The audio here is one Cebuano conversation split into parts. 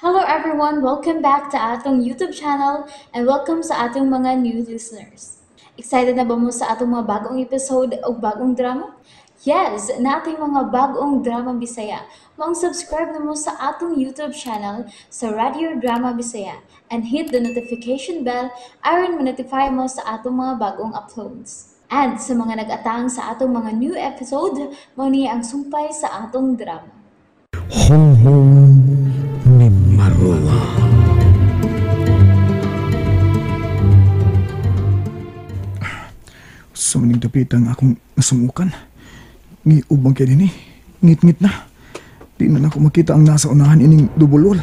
Hello everyone! Welcome back to atong YouTube channel and welcome sa atong mga new listeners. Excited na ba mo sa atong mga bagong episode o bagong drama? Yes! Nating mga bagong drama Bisaya. Maong subscribe na mo sa atong YouTube channel sa Radio Drama Bisaya and hit the notification bell aron ma-notify mo sa atong mga bagong uploads. And sa mga nag-atang sa atong mga new episode, mao ni ang sumpay sa atong drama. Honghong ni Marwa. Sa maning dapitang akong nasumukan. Ngiubang kay dinhi, ngit-ngit na. Di na nako makita ang nasa unahan ining dubulol.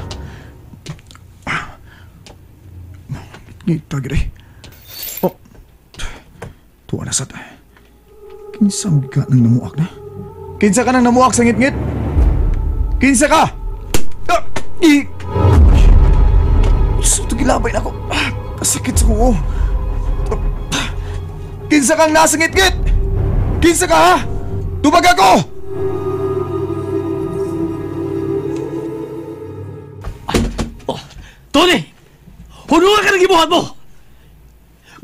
Ngit ta gid. Oh. Tuwa na sad. Kinsa ka nang namuak na? Kinsa ka nang namuak sa ngit-ngit? Kinsa ka? I. So gilabay na ako. Kasakit sa kuo. Kinsa kang nasa ngit-ngit? Kinsa ka ha? Tubag ako! Oh, Tony! Hunungan ka ng gibuhat mo!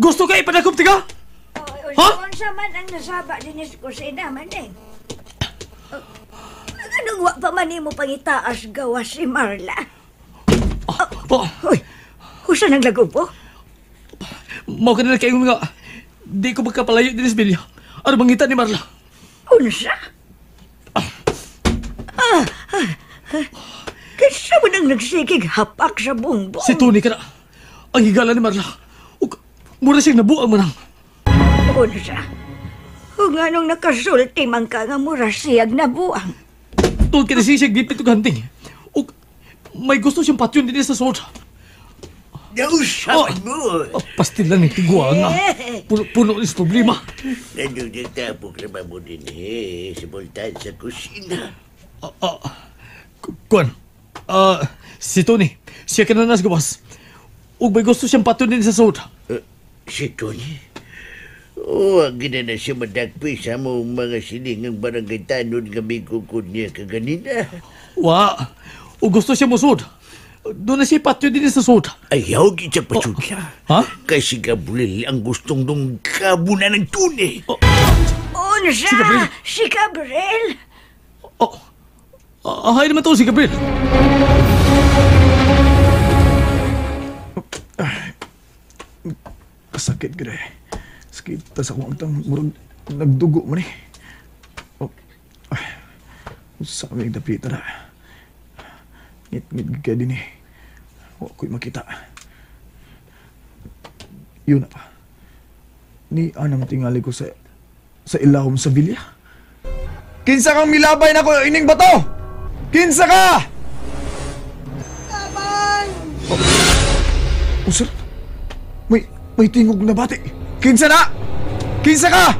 Gusto ka ipanakop tiga? Ha? Unsa man ang nasaba din sa kusina man eh. Anong wa pa man nimo pangitaas gawas si Marla? Oh. Hoy, usa nang lagubo? Mao ka na kayo nga. Di ko magkapalayo din sa bilya. Ano mangita ni Marla? Unsa? Kinsa man ang nagsigig hapak sa bungbong? Si Tony ka na. Ang higala ni Marla. Ug mura siyang nabuang manang. Unsa? Kung anong nakasulti man ka nga mura siyag nabuang. Tungod ka na siya gipit og hunting. Ug may gusto siyang patyon din sa sword. Nausapan mo! Oh, pastil lang ni tigwa nga. Puno-puno ni problema. Nandun-tapok naman mo din eh. Sa bultan sa kusina. Kuan, si Tony, siya ka na nas gawas. Ug may gusto siyang patyon din sa sword. Si Tony? Oh, ang gina na siya madagpi sa mong mga silingang barangay tanod nga may kukod niya kaganina. Wa, ug gusto siya musod. Doon na siya patyo din sa sod. Ayaw, gitsa pasudla. Ha? Kasi Gabriel ang gustong dong kabuna ng Tony. Oh. Unsa? Si Gabriel? Si Gabriel? Oh. Hay naman to si Gabriel. Kasakit gid eh. Sakit ta sa akong agtang murag nagdugo man eh. Oh. Usa may dapita na. Ngit-ngit ka din eh. Wa ko'y makita. Yun na pa. Ni anang tingali ko sa ilahom sa bilya. Kinsa kang milabay na ko ining bato? Kinsa ka? Tabang! Oh, sir. May tingog na bati. Kinsa na? Kinsa ka?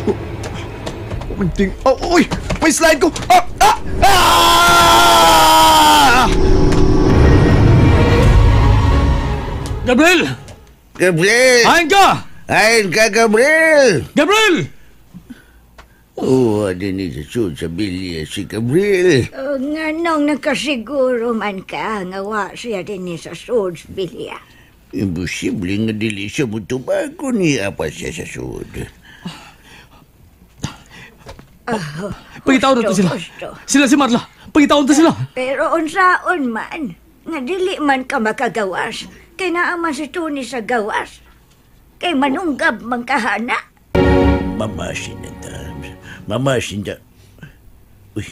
Oh, may ting... Oh, uy! May slide ko! Ah! Ah! Ah! Gabriel! Gabriel! Ayon ka! Ayon ka, Gabriel! Gabriel! Oo, din sa sud sa bilya si Gabriel. Oh, nga nung nakasiguro man ka, nga wa siya din sa sud sa bilya. Imposible nga dili siya mutubago niya pa siya sa sud. Pagitaon na to sila. Sila si Marla. Pagitaon to sila. Pero unsaon man, nga dili man ka makagawas. Kay naaman si Tony sa gawas. Kay manunggab man kahana. Mamasin na ta. Mamasin ta. Uy.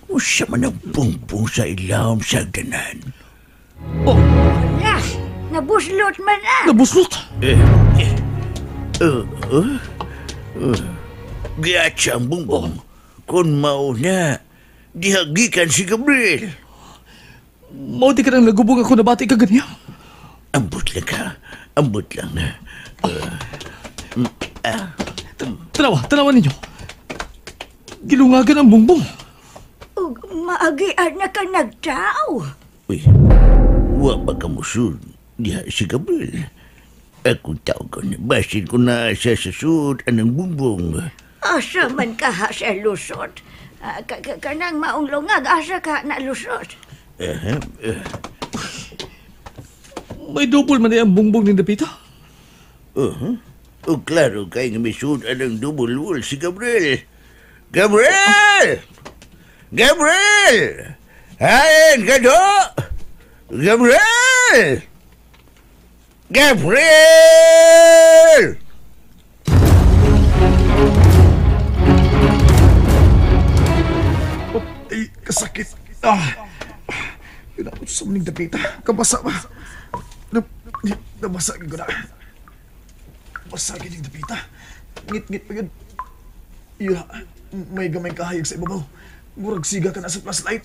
Usa man ang pungbong sa ilawom sa ganan. Oh. Wala. Nabuslot man ah. Nabuslot? Giatsa ang bungbong. Kung mauna, dihagikan si Gabriel. Mao di ka nang nagubong ako nabati ka ganyan. Ambot lang ka. Ambot lang. Tanawa, tanawa ninyo. Gilungagan ang bungbong. Ug maagian na ka nagtao. Uy, wa ba ka musud? Diha si Gabriel. Akong tao ko na. Basin ko na siya sa sud anang bumbong. Asa man ka ha sa lusot. Kanang maong lungag, asa ka na lusot. May double man ang bungbong ni dapita. O klaro kay nga misudan ang double wall si Gabriel. Gabriel! Gabriel! Hain ka do! Gabriel! Gabriel! Ay, kasakit. Yun ako sa muning dapita. Kabasa ba? Nabasa ko na. Basa gid yung dapita. Ngit-ngit pa yun. Yun na. May gamay kahayag sa ibabaw. Murag siga ka na sa flashlight.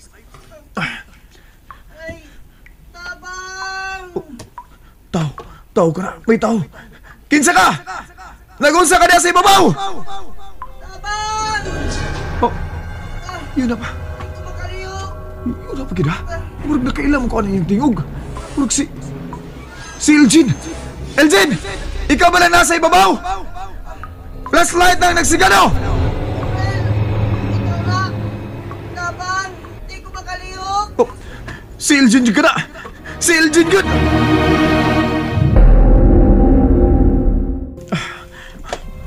Ay, tabang! Oh, tao. Tao ka na. May tao. Kinsa ka! Nagunsa ka niya sa ibabaw! Tabang! Oh, yun na pa. Yun na pa gid ha. Murag nakailam ko ano yung tingog. Murag si Elgin! Elgin! Ikaw ba na nasa ibabaw? Flashlight na nagsigano! Ikaw na! Tabang! Di ko makalihok! Oh, si Elgin ka na! Si Elgin yun!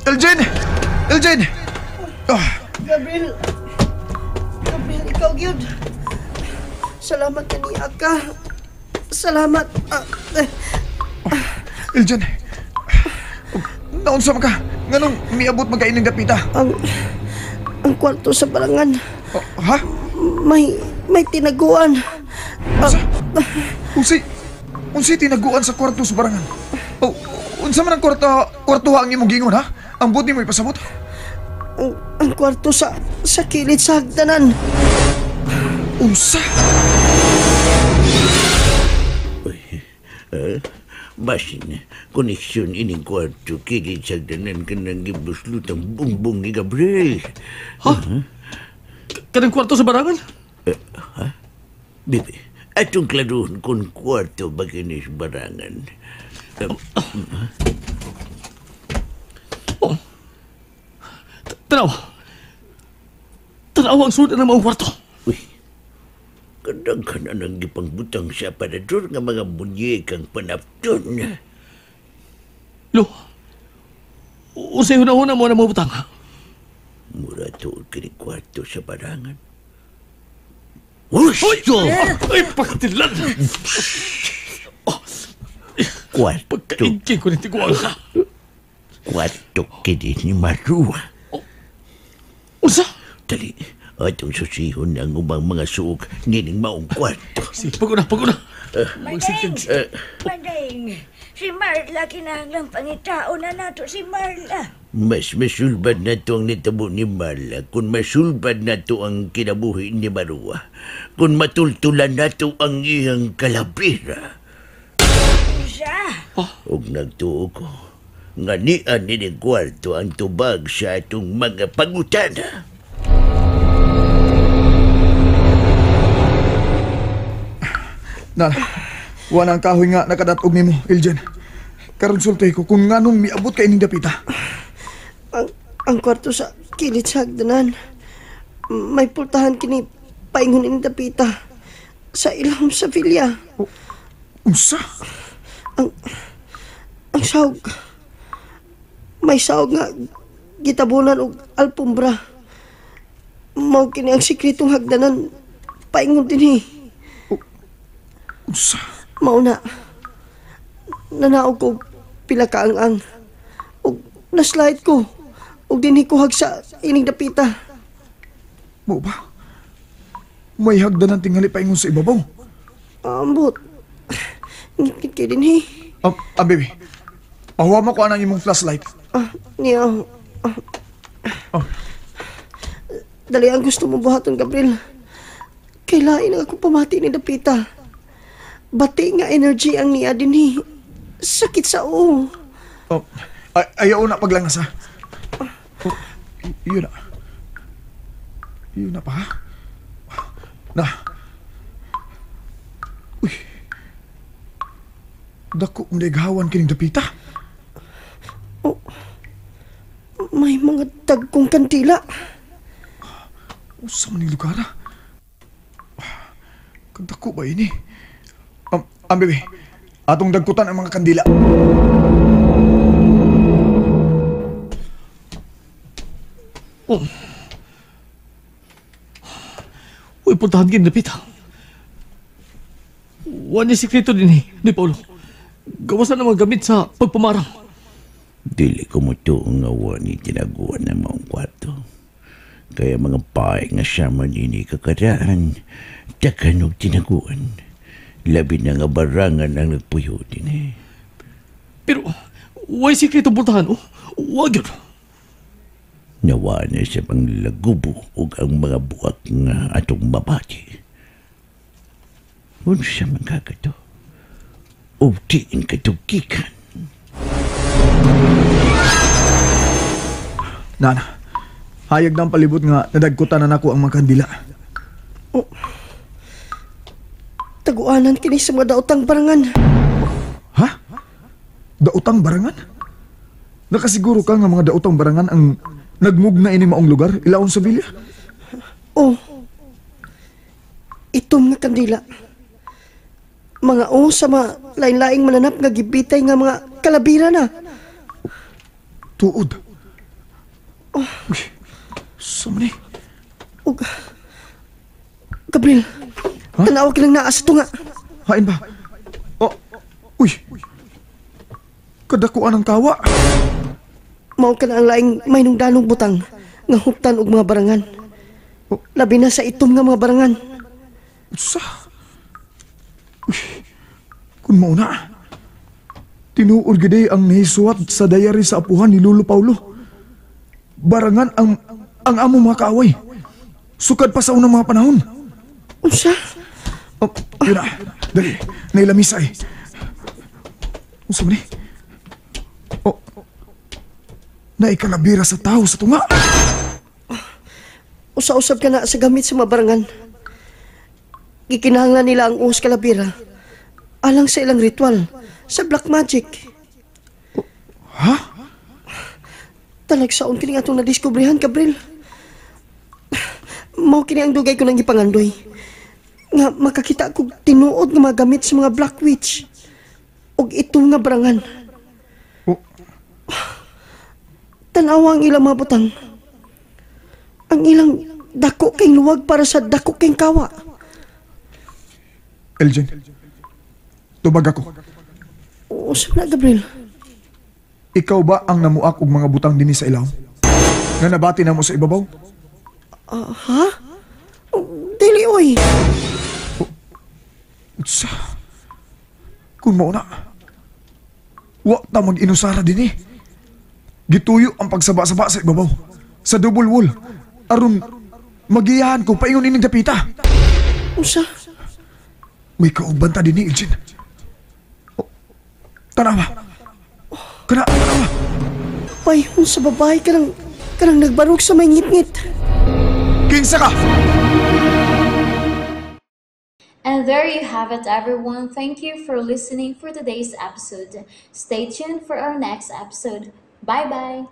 Elgin! Elgin! Gabriel! Gabriel, ikaw gyud! Salamat na niya ka! Salamat! Elgin! Naunsa man ka? Nganong miabot man kain ng dapita? Ang kwarto sa barangan. Oh, ha? May tinaguan. Unsa? Unsay tinaguan sa kwarto sa barangan? Oh, unsa man ang kwarto ang imong gingon ha? Ang buti mo ipasabot? Ang kwarto sa kilid sa hagdanan. Unsa? Basin, koneksyon ining kwarto kilid sa hagdanan kanang gibuslot ang bungbong ni Gabriel. Ha? Kanang kwarto sa barangan? Ha? Bibi, atong klaruhon kung kwarto ba kini sa barangan. Oh. Tanaw. Tanaw ang sulod ng mga kwarto. Uy, kadaghan na nang gipangbutang sa aparador nga mga munyekang panapton. Lo, unsay hunahuna mo na mga butang? Mura tuod kini kwarto sa barangan. Gusto! Ay, pagkatilan! Kwarto. Pagkaingking ko ni Tiguang. Kwarto kini ni Marua. Unsa? Dali, atong susihon ang ubang mga suok nining maong kwarto. Sige, paguna, paguna. Mading! Mading! Si Marla, kinahanglang pangitao na nato si Marla. Mas masulbad na to ang nitabo ni Marla kung masulbad na to ang kinabuhi ni Marua. Kung matultulan na to ang iyang kalabira. Siya? Og nagtuo ko, nga nian nining kwarto ang tubag sa atong mga pangutana. Na, wala ang kahoy nga nakadatog nimo, Elgin. Karon sulti ko kung nganong miabot ka ining dapita. Ang kwarto sa kilid sa hagdanan. May pultahan kini paingon ining dapita sa ilawom sa vilya. Oh, unsa? Ang sahog. May sahog nga gitabunan og alpumbra. Mao kini ang sikretong hagdanan paingon dinhi. Unsa? Mao na. Nanaog ko pila ka ang-ang. Og naslide ko. Og dinhi ko hagsa ining dapita. Mao ba? May hagdanan tingali paingon sa ibabaw. Ambot. Ngit-ngit kay dinhi. Baby. Pahuwa mo ko anang imong flashlight. Niya. Oh. Dali ang gusto mo buhaton, Gabriel. Kay lain ang akong pamati ni dapita. Bati nga energy ang niya dinhi. Sakit sa uo. Oh, ayaw na paglangas ha. Oh, yun na. Yun na pa ha? Na. Uy. Dako ang kining dapita. Oh, may mga dagkong kandila. Usa man ning lugar ha? Kadako ba ini? Bebe, atong dagkutan ang mga kandila. Oh. Uy, puntahan gin Dapita. Wa ni sikreto din eh, ni Paulo. Gawas na naman gamit sa pagpamarang. Dili ko mo nga wa ni tinaguan ng maong kwarto. Kaya mga pae nga siya man ini kakadaan, daghan og tinaguan. Labi na nga barangan ang nagpuyo din eh. Pero, way sikreto puntahan, oh. Wag yun. Nawa na sa panglagubo ug ang mga buak nga atong mabati. Unsa man kakato? Ug diin katugikan. Nana, hayag na ang palibot nga nadagkutan na nako ang mga kandila. Oh. Taguanan kini sa mga daotang barangan. Ha? Daotang barangan? Nakasiguro ka nga mga daotang barangan ang nagmugna ini maong lugar, ilaon sa bilya? Oh. Itom nga kandila. Mga o sa mga lain-laing mananap nga gibitay nga mga kalabira na. Tuod. Oh. Uy, saan ni? Og, Gabriel, ha? Tanaw kilang naa sa tunga. Hain ba? Oh, uy. Kadakuan ang kawa. Mao ka na ang laing mahinungdanong butang nga huptan og mga barangan. Oh. Labi na sa itom nga mga barangan. Sa? Uy, kung mao na, tinuod gid ang nahisuwat sa diary sa apuhan ni Lolo Paulo. Barangan ang among mga kaaway. Sukad pa sa unang mga panahon. Unsa? Oh, yun na. Dali, nailamisa eh. Unsa man eh? Oh, naikalabira sa tao sa tunga. Usa-usab ka na sa gamit sa mga barangan. Gikinahanglan nila ang uhos kalabira alang sa ilang ritual sa black magic. Oh, ha? Talagsaon kini atong nadiskubrehan, Gabriel. Mao kini ang dugay ko nang gipangandoy nga makakita kog tinuod nga mga gamit sa mga black witch og itong nga barangan. Oh. Tan-awa ang ilang mga butang. Ang ilang dako kay luwag para sa dako kay kawa. Elgin, tubag ako. Usa na, Gabriel. Ikaw ba ang namuak og mga butang dinhi sa ilaw? Nga nabati na mo sa ibabaw? Ha? Dili, oy. Utsa. Kung mao na, wa ta mag-inusara dinhi. Gituyo ang pagsaba-saba sa ibabaw, sa double wall, aron magiyahan ko paingon ining dapita. Unsa? May kauban ta dinhi, Elgin. Oh, tanawa. Kana, tanawa. Payhon sa babae kanang nagbarog sa may ngitngit. Kinsa ka? And there you have it, everyone. Thank you for listening for today's episode. Stay tuned for our next episode. Bye-bye.